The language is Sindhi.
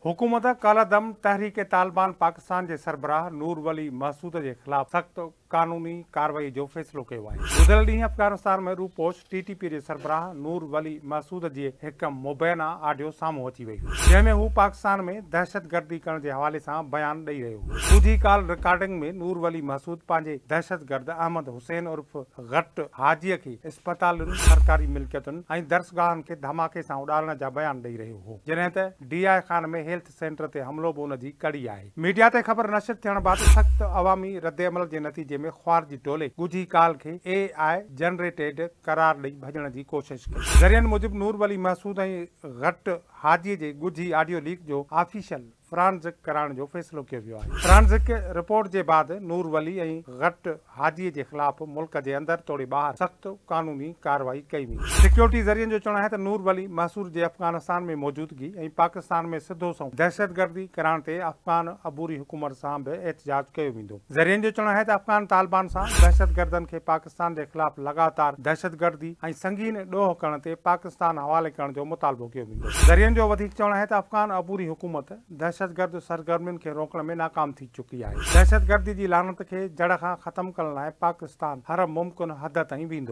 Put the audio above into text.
حڪومت ڪالعدم تحريڪ طالبان پاڪستان جي سربراهه نور ولي محسود جي خلاف سخت قانوني ڪارروائي جو فيصلو ڪيو آهي. گذريل ڏينهن افغانستان ۾ روپوش ٽي ٽي پي جي سربراهه نور ولي محسود جي هڪ مبينا آڊيو سامهون اچي وئي هئي، جنهن ۾ هو پاڪستان ۾ دهشتگردي ڪرڻ جي حوالي سان بيان ڏئي رهيو هو. ڳجهي ڪال رڪارڊنگ ۾ نور ولي محسود پنهنجي دهشتگرد احمد حسين عرف غٽ حاجيء کي اسپتالن، سرڪاري ملڪيتن ۽ درسگاهن کي ڌماڪي سان اڏارڻ جا بيان ڏئي رهيو هو. جڏهن ته D I Khan ۾ health centre تي حملو به ان جي ڪڙي آهي. ميڊيا تي خبر نشر ٿيڻ بعد سخت عوامي ردعمل جي نتيجي ۾ خوارجي ٽولي ڳجهي ڪال کي اي آء جنريٽيڊ قرار ڏئي ڀڄڻ جي ڪوشش ڪئي. ذريعن موجب نور ولي محسود ۽ غٽ حاجيء جي ڳجهي آڊيو ليڪ جو آفيشل فرانزڪ ڪرائڻ جو فيصلو ڪيو ويو آهي. فرانزڪ رپورٽ جي بعد نور ولي ۽ غٽ حاجي جي خلاف ملڪ جي اندر توڙي ٻاهر سخت قانوني ڪارروائي ڪئي ويندي. سيڪيورٽي ذريعن جو چوڻ آهي ته نور ولي محسود جي افغانستان ۾ موجودگي ۽ پاڪستان ۾ سڌو سنئون دهشتگردي ڪرائڻ تي افغان عبوري حڪومت سان به احتجاج ڪيو ويندو. ذريعن جو چوڻ آهي ته افغان طالبان سان دهشتگردن کي پاڪستان جي خلاف لڳاتار دهشتگردي ۽ سنگين ڏوهه ڪرڻ تي پاڪستان حوالي ڪرڻ جو مطالبو ڪيو ويندو. ذريعن جو وڌيڪ چوڻ آهي ته افغان عبوري حڪومت دهشتگرد سرگرمين کي روڪڻ ۾ ناڪام ٿي چڪي آهي، دهشتگردي جي لعنت کي جڙ کان ختم ڪرڻ لاء پاڪستان هر ممڪن حد تائين ويندو.